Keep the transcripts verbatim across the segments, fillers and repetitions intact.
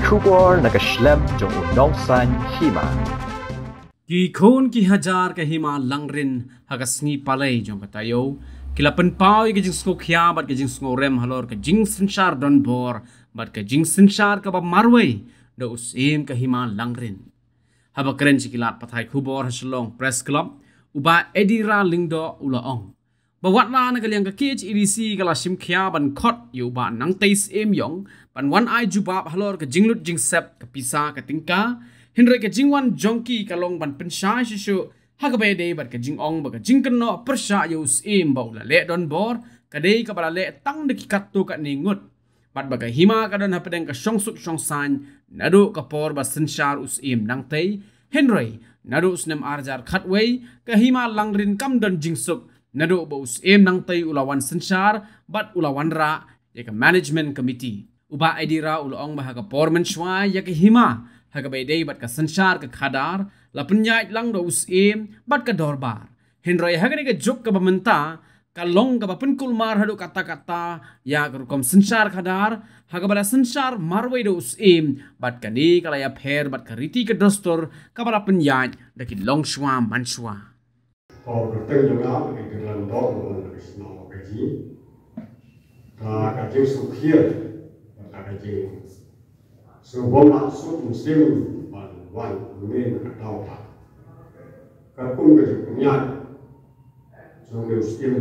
Khubor na ka shlem jong u nongsan hima. Ki khun ki hajar ka hima Langrin ha ka sngi Palei jong ka taïew ki la pynpaw ïa ka jingsngewkhia bad ka jingsngewrem halor ka jingsynshar donbor bad ka jingsynshar kaba marwei da u Syiem ka hima Langrin. Haba kren sha ki lad pathai khubor ha Shillong Press Club, u Bah Eddie Rah Lyngdoh u la ong ba wat la na ka liang ka KHADC ka la shim khia ban khot ïa u Bah Nangtei Syiemiong ban wan ai jubab halor ka jinglut jingsep ka pisa ka tyngka, hynrei ka jingwan jong ki ka long ban pynshai shuh shuh ha kaba ïadei bad ka jingong ba ka jingkynnoh pyrshah ïa u Syiem ba u la leh donbor ka dei kaba la leh tang da ki katto katne ngut. Bad ba ka hima ka don hapdeng ka shongsuk shongsaiñ naduh ka por ba synshar u Syiem Nangtei, hynrei naduh u snem ar hajar khatwei ka hima Langrin kam don jingsuk naduh ba u Syiem Nangtei u la wan synshar bad u la wanrah ïa ka Management Committee. U Bah Eddie Rah u la ong ba ha ka por mynshuwa ïa ka hima ha kaba ïadei bad ka synshar ka khadar la pynïaid lang da u Syiem bad ka dorbar. Hynrei ha kane ka juk kaba mynta ka long kaba pynkulmar haduh katta katta ïa ka rukom synshar khadar ha kaba la synshar marwei da u Syiem bad kane ka la ïapher bad ka riti ka dustur kaba la pynïaid da ki longshuwa manshuwa. Ka kyrteng jong nga ka dei Kyrlandok Nongwan Krisma Mukherjee. Ka, ka jingsngewkhia, ka, ka jing sngewbha suk mynsiem ban wan mynne ka daw ka. Ka kum ka jingpynïaid jong u Syiem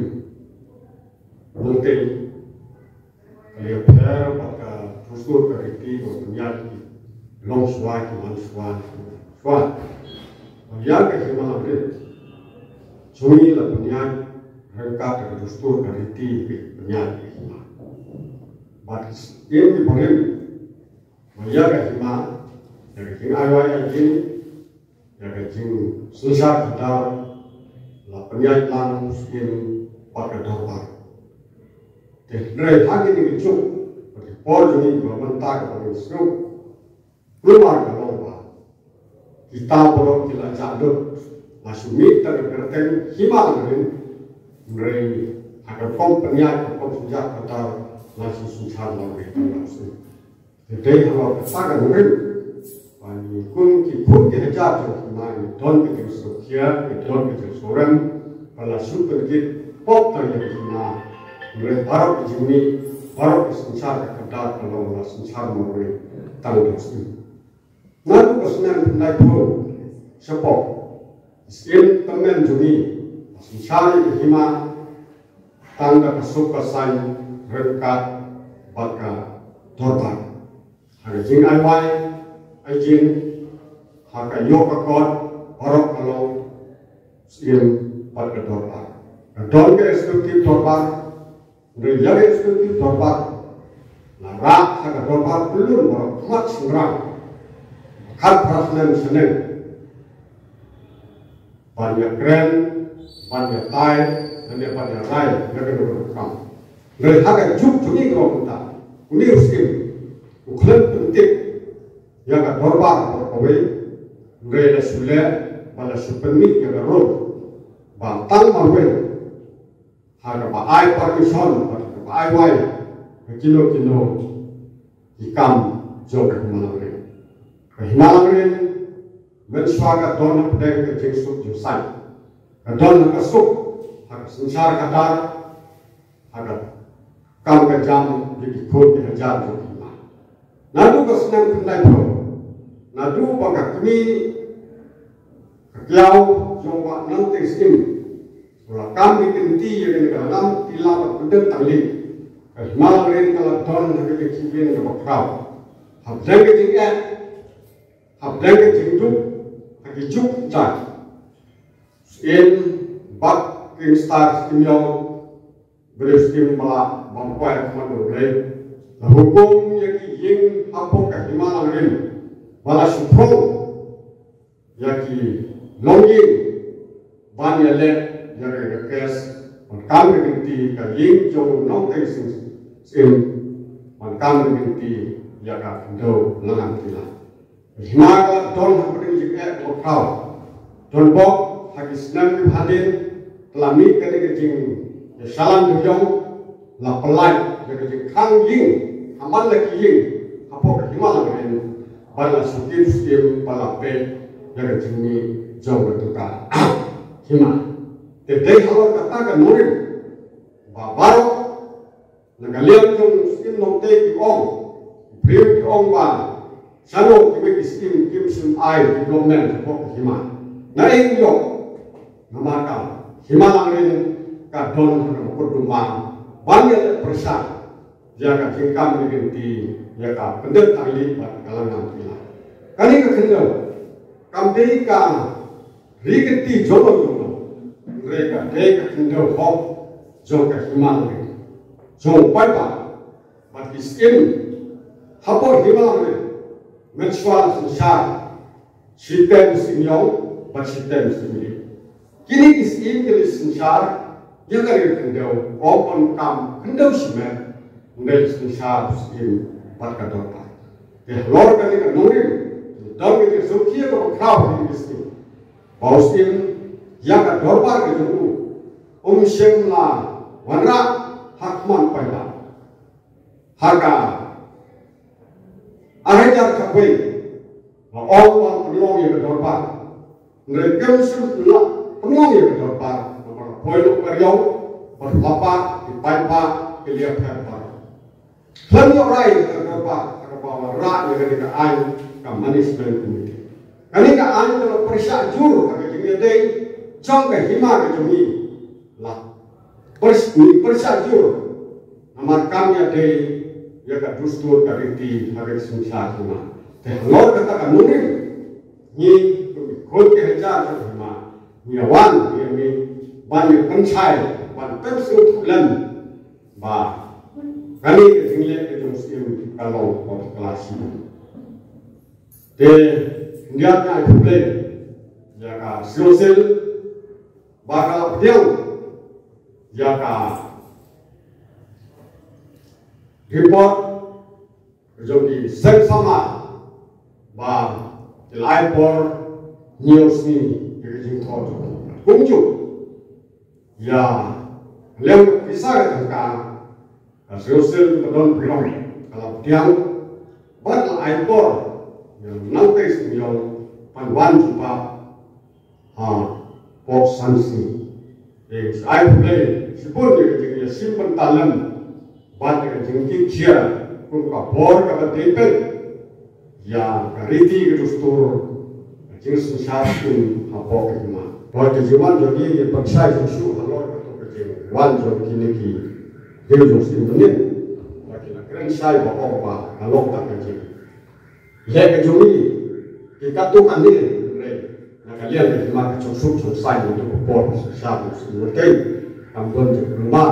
Nangtei. Ka la ïapher bad ka dustur ka riti ba pynïaid ki longshuwa ki manshuwa ki manshuwa. Ba ïa ka hima Langrin jong ngi la pynïaid ryngkat ka dustur ka riti ba pynïaid ka hima. Bad ki Syiem ki barim ba ïa ka hima, ïa ka jingai wai ai jin, ïa ka jingsynshar khadar la pynïaid lang u Syiem bad ka dorbar. Te hynrei ha kine ki juk bad ki por jong ngi ba mynta kaba ngi sngew kulmar ka long ba kita baroh ki la jah lut, la shu mih tang ka kyrteng hima Langrin, hynrei ha ka rukom pynïaid, ka rukom synshar khadar la shu synshar Langrin tang la u Syiem. Te dei halor kata ka nongrim ba ngi kum ki khun ki hajar jong ka hima ngi don ka jingsngewkhia, ngi don ka jingsngewrem ba la shu pynkit pop tang ïa ka hima. Hynrei baroh ki jingmih, baroh ki synshar ka khadar ka long la synshar marwei tang da u Syiem. Naduh ka snem khyndaiphew shapoh u Syiem tymmen jong ngi la synshar ïa ka hima tang da ka suk ka saiñ ryngkat bad ka dorbar. Ha ka jingai wai ai jin, ha ka ïoh ka kot, baroh ka long u Syiem bad ka dorbar. Ka don ka executive dorbar, hynrei ïa ka executive dorbar la rah ha ka dorbar pyllun baroh khmat shynrang khatphra snem shaneng. Ban ïakren, ban ïatai, lane ban ïarai ïa kano kano ka kam. Hynrei ha ka juk jong ngi kaba mynta, une u Syiem u khlem pyntip ïa ka dorbar baroh kawei, hynrei la shu leh ba la shu pynmih ïa ka rule ba tang marwei ha kaba ai permission bad ha kaba ai wai ha kino kino ki kam jong ka hima Langrin. Ka hima Langrin mynshuwa ka don hapdeng ka jingsuk jingsaiñ, ka don ha ka suk, ha ka synshar khadar, ha ka kam ka jam ïa ki khun ki hajar jong ka hima. Naduh ka snem khyndaiphew, naduh ba ka kmie ka kiaw jong u Bah Nangtei Syiem u la kam ïa ka kynti ïa kane ka Langam Tila bad Pyndem Tangli, ka hima Langrin ka la don ha ka jingkhih ïing kaba khraw. Hapdeng ka jingeh, hapdeng ka jingduk, ha ki juk jait, Syiem bad King Star Syiemliang, briew Syiem ba la bam kwai ha khmat U Blei, la hukum ïa ki ïing hapoh ka hima Langrin ba la shu phrong ïa ki longïing ban ïaleh ïa ka case ban kam ka kynti ka ïing jong u Nongtei Sing Syiem ban kam ka kynti ïa ka khyndew Langam Tila. Hima ka la don ha ka jingeh kaba khraw. Don bok ha ki snem kiba hadien ka la mih kane ka jingïashalan dewïong, la pynlait ïa ka jingkhang ïing ha man la ki ïing ha Hapoh ka hima Langrin, ba la shu kit skim, ba la peit ïa ka jingmih jong katu ka hima. Te dei halor kata ka nongrim ba baroh na ka liang jong Skim Nongtei ki ong, ki briew ki ong ba shano kiwei ki skim kim shym ai development hapoh ka hima. Na ïoh, namar ka hima Langrin ka don ha ka mukotduma ban ïaleh pyrshah ïa ka jingkam jingkti, ïa ka pyndep tangli bad ka langam kylla. Kane ka khyndew kam dei ka ri kynti jong u jong u, hynrei ka dei ka khyndew hok jong ka hima Langrin, jong u paidbah. Bad ki skim hapoh hima Langrin, mynshuwa la synshar, shi tem skim ïong bad shi tem skim ïing. Kine ki skim ki la synshar ïa ka ri khyndew, ym ban kam khyndew shimet, hynrei la synshar skim bad ka dorbar. Te halor kane ka nongrim, don ka jingsngewkhia kaba khraw ha kine ki skim, ba u skim ïa ka dorbar ka jong u um shym la wanrah ha khmat paidbah. Ha ka ar hajar khatwei la ong ba pynlong ïa ka dorbar, hynrei kim shym la pynlong ïa ka dorbar namar ka poi lut ka riaw bad la pah ki paidbah ki la ïapher baroh. Khlem ïoh rai ïa ka dorbar ha kaba wanrah ïa kane ka aiñ ka management committee. Kane ka aiñ ka la pyrshah jur ha ka jingïadei jong ka hima ka jong ngi. La pyrsh-, ngi pyrshah jur namar kam ïadei ïa ka dustur ka riti ha ka synshar hima. Te halor kata ka nongrim, ngi kum ki khun ki hajar jong hima, ngi wan, ngi, ngi ban ïa pynshai, ban pynsngewthuh lem ba kane ka jingleh ka jong u skim ka long kaba bakla shibun. Te khyndiat ngi ai khublei ïa ka Syiemlieh ba ka la pdiang ïa ka report ka jong ki seng samla ba ki la ai por hynñiew sngi ïa ka jingthoh jong ki. Kumjuh ïa ka liang ka pisa ka jong ka, ka Syiemlieh ka don pynlong ka la pdiang bad la ai por ïa u nongtei seng ïong ban wan jubab ha pok san sngi. Te ai khublei shibun ïa ka jingïashim bynta lem bad ïa ka jingkitkhia kum ka bor kaba dei peit ïa ka riti ka dustur ka jingsynshar skim hapoh ka hima. Bad ka jingwan jong ngi ngin pynshai shuh shuh halor kata ka jingwan jong kine ki riew jong skim mynnin. Ba ki la kren shai ba ong ba ka long tang ka jing leh ka jong ngi ki katto katne, hynrei na ka liang ka hima ka chongsuk chongsaiñ naduh ka por ka synshar u Syiemlieh kam don jingkulmar.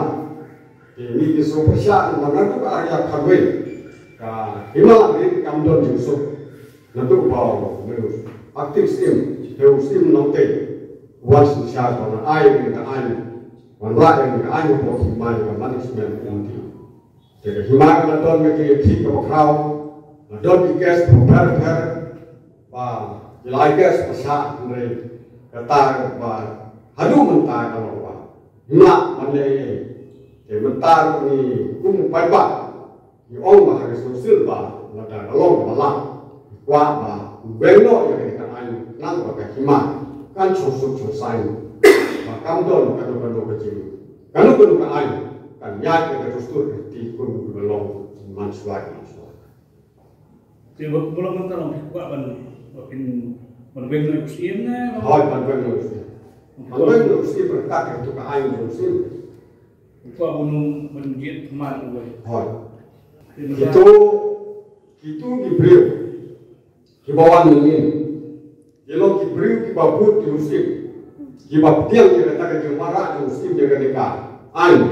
Te ngi ki sngewpyrshah namar naduh ka ar hajar khatwei ka hima Langrin kam don jingsuk naduh ba u Active Skim, te u Skim Nongtei wan synshar ban ai ïa ka aiñ, wanrah ïa ka aiñ hapoh hima ïa ka management committee. Te ka hima ka la don ka jingïakhih kaba khraw, la don ki case bapher bapher, ba ki la ai case ba shah, hynrei kata ba haduh mynta ka long ba ngim lah ban leh ei ei. Te mynta ruh ngi kum u paidbah ngi ong ba ha ka Syiemlieh ba lada ka long ba lah, ngi kwah ba u weng noh ïa kane ka aiñ khnang ba ka hima kan chongsuk chongsaiñ, ba kam don kano kano ka jing, kano kano ka aiñ kan ïaid ïa ka dustur ka riti kum kiba long mynshuwa mynshuwa. Te ba, ba long mynta long phi kwah ban, ba phin, ban weng noh ïa u Syiemlieh ne? Hooid, ban weng noh ïa u Syiemlieh. Ban weng noh ïa u Syiemlieh ryngkat ïa katu ka aiñ jong u Syiemlieh. Phi kwah ban, ban jied thymmai ïa uwei. Hooid. Te mynta kitu, kitu ki briew kiba wan mynnin ki long ki briew kiba bud ïa u Syiemlieh, kiba pdiang ïa kata ka jingwanrah jong u Syiemlieh ïa kane ka aiñ.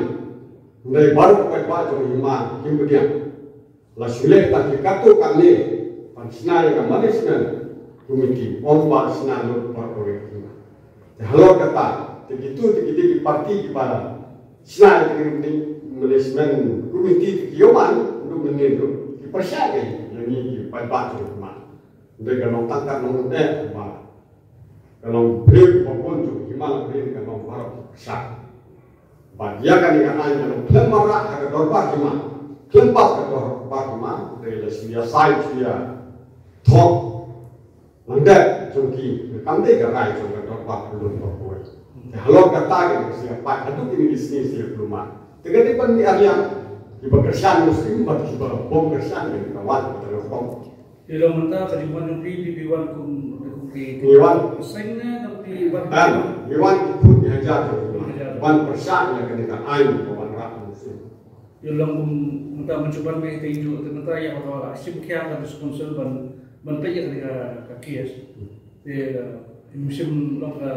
Hynrei baroh ki paidbah jong ka hima kim pdiang. La shu leh tang ki katto katne ban shna ïa ka management committee, ym ban shna lut baroh kawei ka hima. Te halor kata, te kitu te ki dei ki party kiba shna ïa ka management committee te ki ïoh man, ruh mynnin ruh ki pyrshah ïa ngi ki paidbah jong ka hima. Hynrei ka long tang ka nongneh ba ka long briew ba bun jong ka hima Langrin ka long baroh ki pyrshah. Bad ïa kane ka aiñ ka long khlem wanrah ha ka dorbar hima, khlem pass ka dor, Bad ma dei la shu ïa sai shu ïa thok. Nang dei jong ki kam dei ka rai jong ka dorbar ka lum ka poi. Te halor kata ka dei ka shu ïa pat haduh kine ki sngi shu ïa kulmar. Te ka dei ban ïa riang kiba kyrshan Muslim bad kiba bym kyrshan ka dei ka wan ka dei ka bom. Ïa long mynta ka dei wan jong phi, phi wan kum kum ki. Ngi wan. Seng ne ka phi wan. Ngi wan ki put ngi hajar jong ki wan. Wan pyrshah ïa ka dei ka aiñ ka wan rah Muslim. Ïa long kum mynta mynta ban me te ju te mynta ïa ka la shim khia ka sponsor ban ban peit ïa ka ka kias. Te ym shim long ka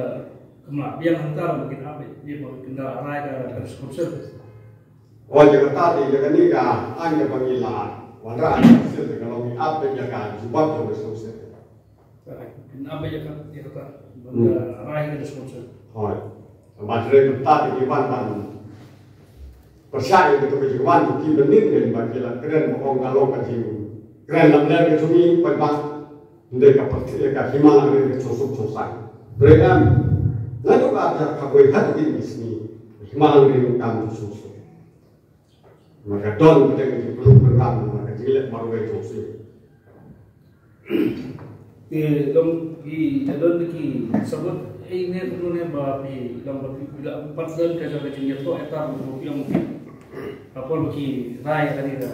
kemla biang hangta ba kin ap ïa ba kin da rai ka ka sponsor. Oi ïa kata te ïa kane ka aiñ ka ba ngi la wanrah ka sponsor te ka long ngi ap ïa ka jubab ka sponsor. Kin ap ïa ka ïa kata ban da rai ka sponsor. Hoi. Ba hynrei mynta te ki wan ban pyrshah ïa kito ki jingwan ki ba nin ïa ba ki la kren ba ong ka long ka jingkren lamler ka jong ngi paidbah. Hynrei ka pyrthei ka hima la kren ka jong suk jong sang. Hynrei em naduh ka ïa ka kawei haduh kine ki sngi hima la kren ka jong suk suk. Ma ka don ka jingpynlong pynran ma ka jingleh marwei jong suk. Ki long ki don ki sabut ei ne kumno ne ba phi long ba phi la pat don ka jong ka jingïathoh ïatar ba phi ong phi. Ka por ba ki rai ka ni ka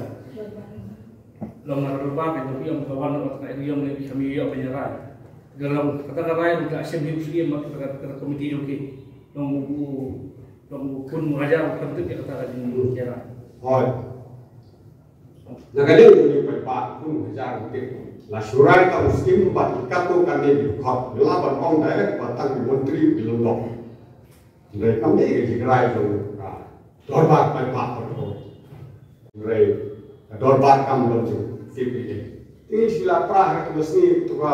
long na ka dorbar ka jong phi ong ka wan na ka ïong ne phi kami ïong phi rai. Ka long kata ka rai ka shim hi u siem ma ka ka komiti jong ki. Long u long u kun u hajar u kan tip ïa kata ka jingïarai. Hoi. Na ka liang jong ngi paidbah kum hajar rupiah la shu rai ta u skim bad ki katto katne ki dkhot ngi lah ban ong direct ba tang ki montri ki lyngdoh. Hynrei kam dei ka jingrai jong ka dorbar paidbah ka dkhot. Hynrei ka dorbar kam don jingtip ïa ngi. Te ngi shu la pra ha kaba sngi to ka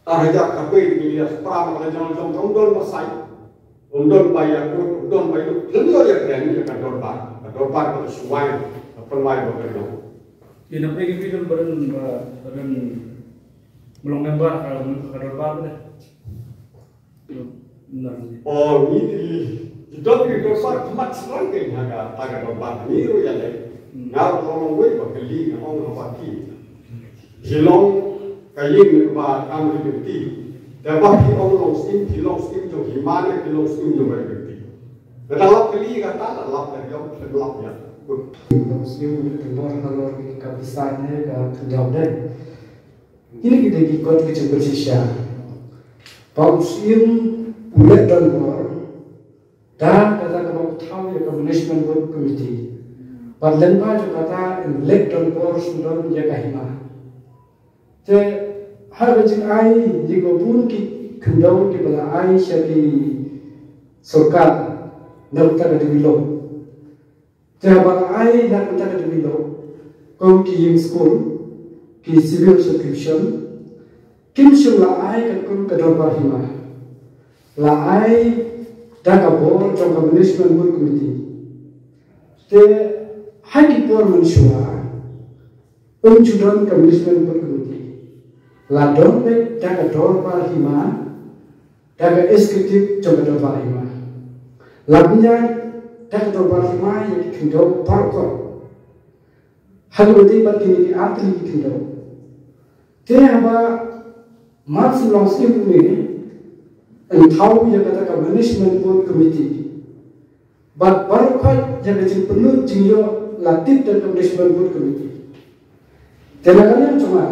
ar hajar khatwei te ngi la pra ma ka la jong jong ka ym don ba sai. Ym don ba ïa kut, ym don ba ïa kut. Lem ïoh ïa kren ïa ka dorbar. Ka dorbar ka shuwai, ka pynwai ba ka dong. Ïa na phi ki don ba don ba don mlong member ka ka dorbar ba deh. O ngi ti ti don ki dorbar khmat srang ke ha ka ta ka dorbar ngi ruh ïa leh. Nga ruh long wei ba kylli nga ong ha ba ki. Phi long ka ïing ne kaba kam ri kynti. Te ba phi ong long skim, phi long skim jong hima ne phi long skim jong ri kynti. Ka dang lap kali ka ta la lap ka riam ka lap ïa. Long skim ne ka dor halor ka pisa ne ka khyndiat ne. Kine ki dei ki kot ki jingpynshisha. Ba u skim u leh donbor. Da kata kaba u thaw ïa ka management board committee. Bad lyngba jong kata in leh donbor shu don ïa ka hima. Te ha ka jingai ïa ka bun ki khyndew kiba la ai sha ki sorkar na kata ka dewilok. Te haba la ai na kata ka dewilok kum ki ïing skul, ki civil subdivision, kim shym la ai ka kum ka dorbar hima. La ai da ka bor jong ka management board committee. Te ha ki por mynshuwa um ju don ka management board committee. La don beit da ka dorbar hima, da ka executive jong ka dorbar hima. La pynïaid da ka dorbar hima ïa ki khyndew baroh. Ha kaba ïadei bad kine ki artylli ki khyndew. Te haba Martin Long Skim ne yn thaw ïa kata ka management board committee. Bad baroh khoit ïa ka jingpynlut jingïoh la tip da ka management board committee. Te na ka liang jong nga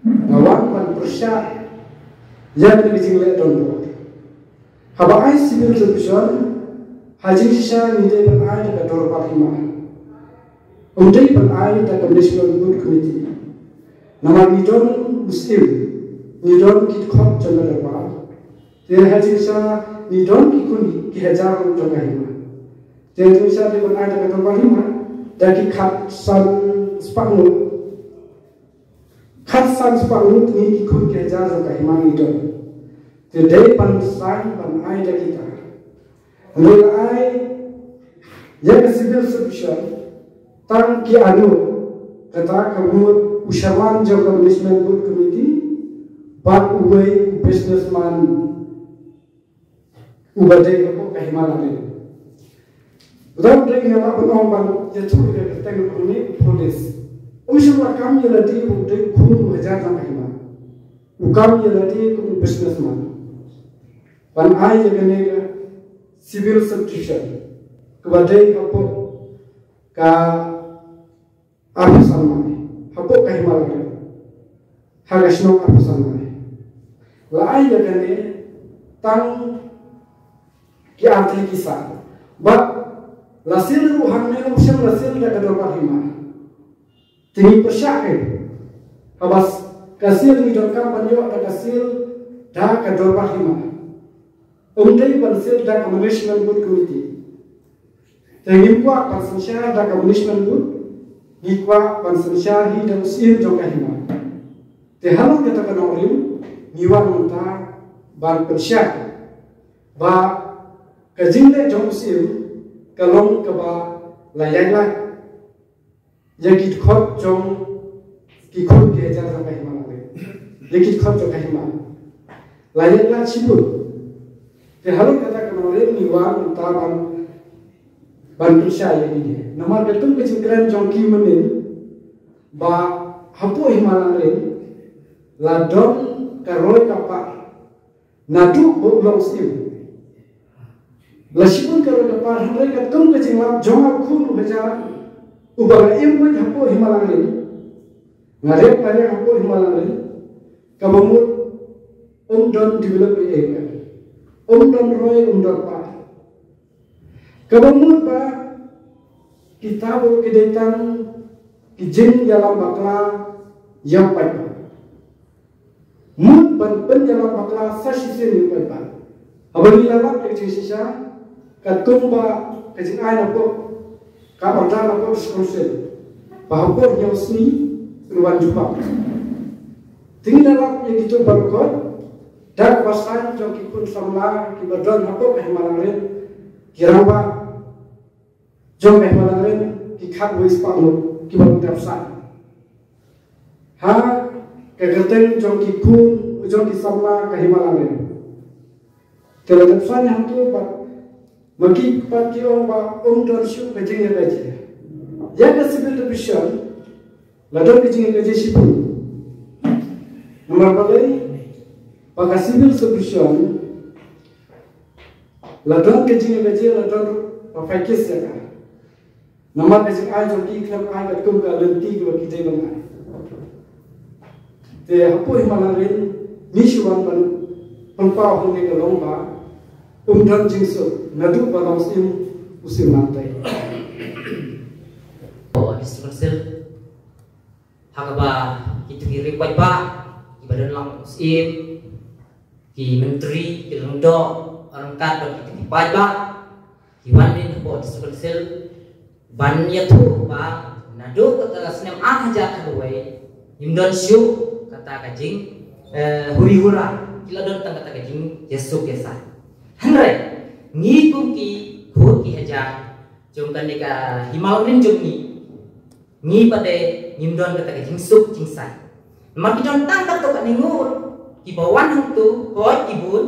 nga wan ban pyrshah ïa ka jingleh donbor. Haba ai civil subdivision ha jingshisha ngi dei ban ai da ka dorbar hima. Ym dei ban ai da ka management board committee. Namar ngi don u skim, ngi don ki dkhot jong ka dorbar. Te ha jingshisha ngi don ki khun ki hajar jong ka hima. Te ha jingshisha dei ban ai da ka dorbar hima da ki khatsan spah ngut. Khatsan spah ngut ngi ki khun ki hajar jong ka hima ngi don. Te dei ban saiñ ban ai da kita. Hynrei la ai ïa ka civil subdivision tang ki arngut, kata ka mut u chairman jong ka management board committee bad uwei u businessman uba dei hapoh ka hima lade. Uta u dei nga lah ban ong ban ïathuh ïa ka Teng u ne u police. Um shym la kam ïa lade u dei u khun u hajar jong ka hima. U kam ïa lade kum u businessman. Ban ai ïa kane ka civil subdivision kaba dei hapoh ka Upper Salwai, hapoh ka Hima Langrin, ha ka shnong Upper Salwai. La ai ïa kane tang ki artylli ki sal. Bad la seal ruh hangne, um shym la seal da ka dorbar hima. Te ngi pyrshah eh. Haba ka seal ngi donkam ban ïoh da ka seal da ka dorbar hima. Um dei ban seal da ka management board committee. Te ngim kwah ban synshar da ka management board, ngi kwah ban synshar hi da u syiem jong ka hima. Te halor kata ka nongrim ngi wan mynta ban pynshai ba ka jingleh jong u syiem ka long kaba la ïaid lad ïa ki dkhot jong ki khun ki hajar jong ka hima Langrin, ïa ki dkhot jong ka hima. La ïaid lad shibun. Te halor kata ka nongrim ngi wan mynta ban ban pynshai ïa kine. Namar katkum ka jingkren jong ki mynnin ba hapoh Hima Langrin la don ka roi ka par naduh ba u long syiem. La shibun ka roi ka par, hynrei katkum ka jinglap jong u khun u hajar uba nga im beit hapoh Hima Langrin, nga rep nga riang hapoh Hima Langrin, kaba mut um don develop ei ei. Um don roi, um don par. Kaba mut ba kita ba ki dei tang ki jingïalam bakla ïa u paidbah. Mut ban pynïalam bakla sa shisien ïa u paidbah. Haba ngi la lap ïa ka jingshisha, katkum ba ka jingai napoh ka order napoh District Council ba hapoh hynñiew sngi kin wan jubab. Te ngi la lap ïa kito baroh, da ka basan jong ki khun samla kiba don hapoh ka Hima Langrin, ki rangbah jong ka Hima Langrin, ki khatwei spah ngut kiba la dep saiñ ha ka kyrteng jong ki khun jong ki samla ka Hima Langrin. Te la dep saiñ hangto bad ma ki pat ki ong ba um don shuh ka jingïakajia. Ïa ka civil division la don ka jingïakajia shibun. Namar balei? Ba ka civil division la don ka jingïakajia, la don ba pynpaw case ïa ka. Namar ka jingai jong ki khlem ai katkum ka lynti kaba ki dei ban ai. Te hapoh Hima Langrin ngi shu wan ban pynpaw hangne ka long ba um don jingsuk naduh ba long syiem u syiem nangtei. O, District Council ha kaba kito ki riewpaidbah kiba don lang u syiem, ki myntri, ki lyngdoh, ryngkat bad kito ki paidbah ki wan leit hapoh District Council ban ïathuh ba naduh kata ka snem ar hajar khatwei ngim don shuh kata ka jing, eh, huri hura, ki la don tang kata ka jingïasuk ïasaiñ. Hynrei ngi kum ki khun ki hajar jong kane ka Hima Langrin jong ngi, ngi pat de ngim don kata ka jingsuk jingsaiñ. Namar ki don tang katto katne ngut kiba wan hangto, hooid ki bun,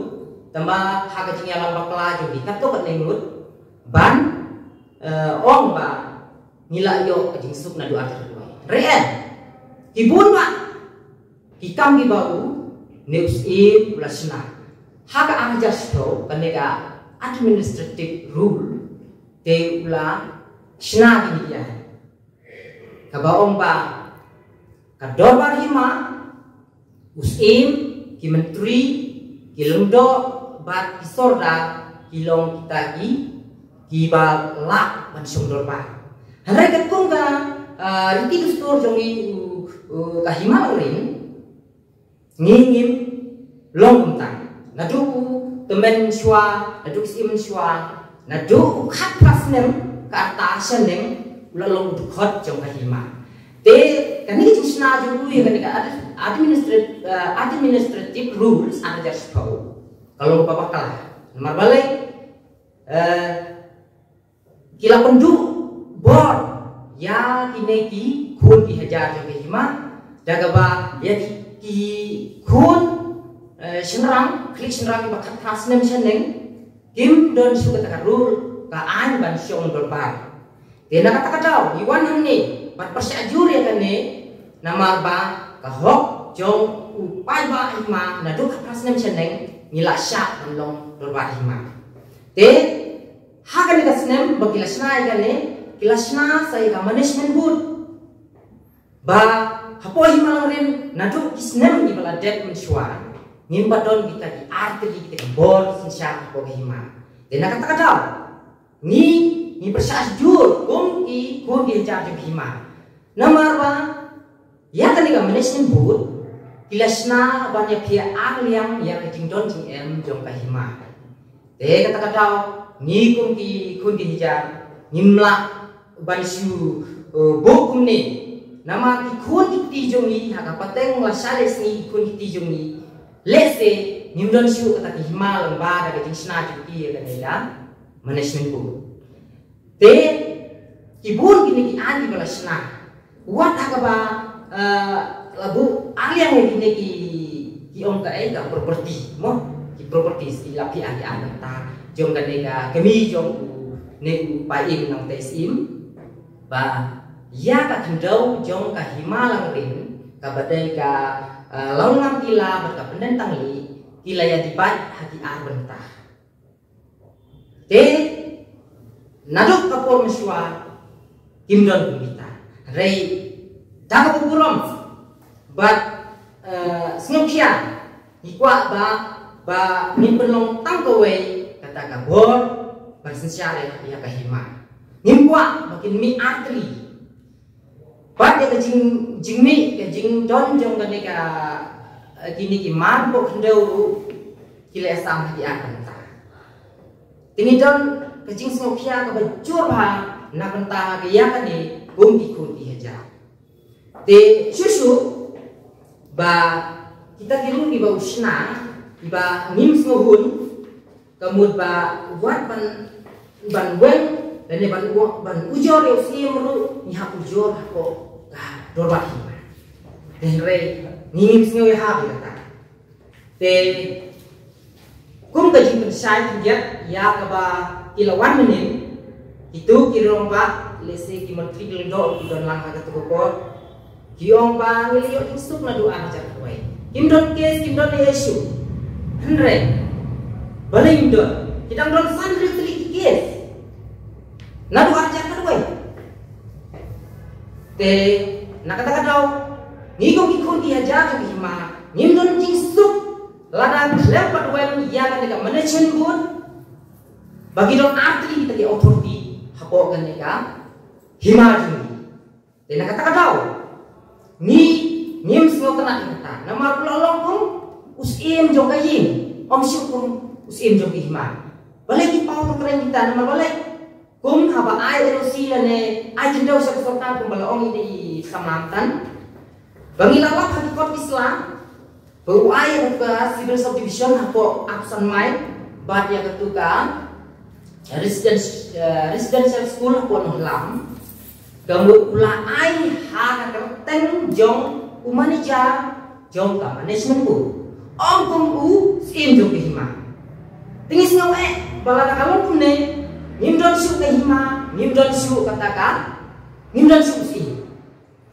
tangba ha ka jingïalam bakla jong ki katto katne ngut ban, eh, ong ba ngi la ïoh ka jingsuk naduh ar hajar khatwei. Hynrei em, ki bun bha ki kam kiba une u syiem u la shna ha ka ar hajar shiphew, kane ka administrative rule, te u la shna kine ki aiñ kaba ong ba ka dorbar hima, u syiem, ki myntri, ki lyngdoh bad ki sordar ki long kita ki kiba lah ban shong dorbar. Hynrei katkum ka, ah, riti dustur jong ngi, u, u, ka Hima Langrin, ngi ngim long kumta. Naduh u tymmen shuwa, naduh u syiem shuwa, naduh u khatphra snem ka rta shaneng u la long u dkhot jong ka hima. Te kane ka jingshna jong u ïa kane ka ad-, administrat-, eh, administrative rules ar hajar shiphew ka long kaba bakla. Namar balei? Eh, ki la pynduh bor ïa kine ki khun ki hajar jong ka hima, da kaba ïa ki, ki khun, eh, shynrang, khlieh shynrang kiba khatphra snem shaneng, kim don shuh kata ka rule, ka aiñ ban shong dorbar. Te na kata ka daw ngi wan hangne ban pyrshah jur ïa kane, namar ba ka hok jong u paidbah hima naduh ka phra snem shaneng ngi la shah ban long dorbar hima. Te ha kane ka snem ba ki la shna ïa kane, ki la shna sa ïa ka management board. Ba hapoh Hima Langrin naduh ki snem kiba la dep mynshuwa, ngim pat don kita ki artylli kita ki bor synshar hapoh ka hima. Te na kata ka daw ngi, ngi pyrshah jur kum ki khun ki hajar jong ka hima. Namar ba ïa kane ka management board ki la shna ban ïapher arliang ïa ka jingdon jingem jong ka hima. Te kata ka daw ngi kum ki khun ki hajar ngim lah ban shu, eh, buh kumne. Namar ki khun ki kti jong ngi ha ka pateng la sha leh sngi ki khun ki kti jong ngi, lehse ngim don shuh kata ki hima lyngba da ka jingshna jong ki ïa kane ka management board. Te ki bun kine ki aiñ kiba la shna. Wat ha kaba, eh, la buh arliang ïa kine ki, ki ong kaei, ka property mo, ki properties ki la phi ah ki aiñ mynta jong kane ka kmie jong u ne u Paiem Nongtei Syiem. Ba ïa ka khyndew jong ka Hima Langrin kaba dei ka, eh, Lawlyngam Tila bad ka Pyndengtangli ki la ïa divide ha ki ar bynta. Te naduh ka por mynshuwa kim don kum kita. Hynrei da kaba burom bad, eh, sngewkhia ngi kwah ba, ba ngin pynlong tang kawei kata ka bor ban synshar ïa ka hima. Ngim kwah ba kin mih artylli. Bad ïa ka jing, jingmih, ka jingdon jong kane ka, eh, kine ki mar poh khyndew ruh ki la ïasam ha ki ar bynta. Te ngi don ka jingsngewkhia kaba jur bha na bynta ka ïa kane kum ki khun ki hajar. Te shuh shuh ba kita ki ruh kiba u shna, kiba ngim sngewhun, ka mut ba wat ban, ban weng lane ban u, ban ujor ïa u Syiem ruh ngi hap ujor hapoh ka dorbar hima. Hynrei ngi ngim sngew ïahap ïa kata. Te kum ka jingpynshai khyndiat ïa kaba ki la wan mynnin, kito ki rangbah, lehse ki Myntri Kylleng Doh ki don lang ha kato ka por, ki ong ba ngi la ïoh jingsuk naduh ar hajar khatwei. Kim don case, kim don issue. Hynrei balei ngim don? Ki dang don san hynriew tylli ki case naduh ar hajar khatwei. Te na kata ka daw ngi kum ki khun ki hajar jong ka hima ngim don jingsuk lada khlem pat weng ïa kane ka management board ba ki don artylli kita ki authority hapoh kane ka hima jong ngi. Te na kata ka daw ngi ngim sngewtynnat ïa kata, namar u la long kum u syiem jong ka ïing, ym shuh kum u syiem jong ka hima. Balei ki paw tang kren kita, namar balei kum haba ai N O C lane ai khyndew sha ka sorkar kumba la ong ïa i samla mynta, ba ngi la lap ha ki kot ki sla ba u ai ïa ka civil subdivision hapoh Upper Mine bad ïa katu ka residence, eh, residential school hapoh Nonglam. Ka mut u la ai ha ka kyrteng jong u manager jong ka management board, ym kum u syiem jong ka hima. Te ngi sngew eh ba lada ka long kumne ngim don shuh ka hima, ngim don shuh kata ka, ngim don shuh u syiem.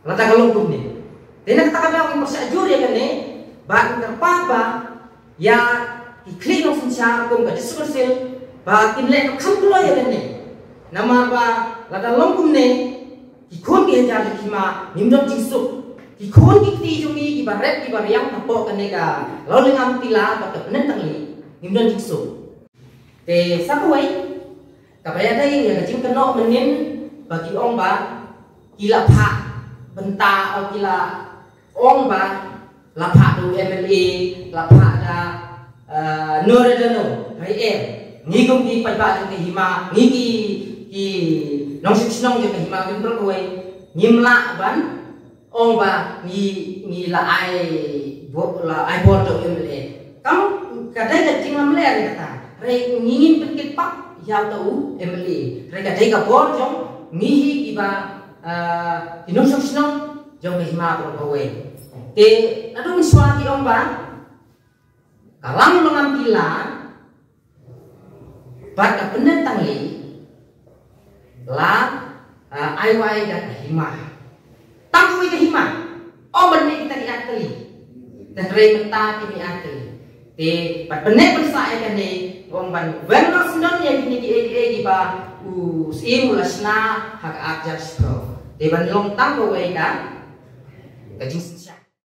Lada ka long kumne. Te na kata ka daw ngi pyrshah jur ïa kane, ba ngi kyrpad ba ïa ki khlieh nongsynshar kum ka District Council ba kin leh kham kloi ïa kane. Namar ba lada long kumne, ki khun ki hajar jong ka hima ngim don jingsuk. Ki khun ki kti jong ngi kiba rep kiba riang hapoh kane ka Lawlyngam Tila bad ka Pyndengtangli ngim don jingsuk. Te sa kawei kaba ïadei ïa ka jingkynnoh mynnin ba ki ong ba ki la phah bynta, o ki la ong ba la phah da u M L A, la phah da, eh, no re da no, hynrei em. Ngi kum ki paidbah jong ka hima, ngi ki, ki nongshong shnong jong ka hima, ngim pyrkhat kawei, ngim lah ban ong ba ngi, ngi la ai bo-, la ai bor da u M L A. Kam ka dei ka jinglamler ïa kata. Hynrei ngi ngin pynkit pap ïa uta u M L A. Hynrei ka dei ka bor jong ngi hi kiba, ah, ki nongshong shnong jong ka hima baroh kawei. Te naduh mynshuwa ki ong ba ka Lawlyngam Tila bad ka Pyndengtangli la, ai wai da ka hima. Tang wai ka hima. Ong ban ne kita ki akali. Te hynrei mynta ki ne akali. Te pat pynne pynsa ai kane ong ban wen no sndon ya kini ki ek ek ba u sim u la sna ha ka ak jar spro. Te ban long tang wai ka ka jing sya.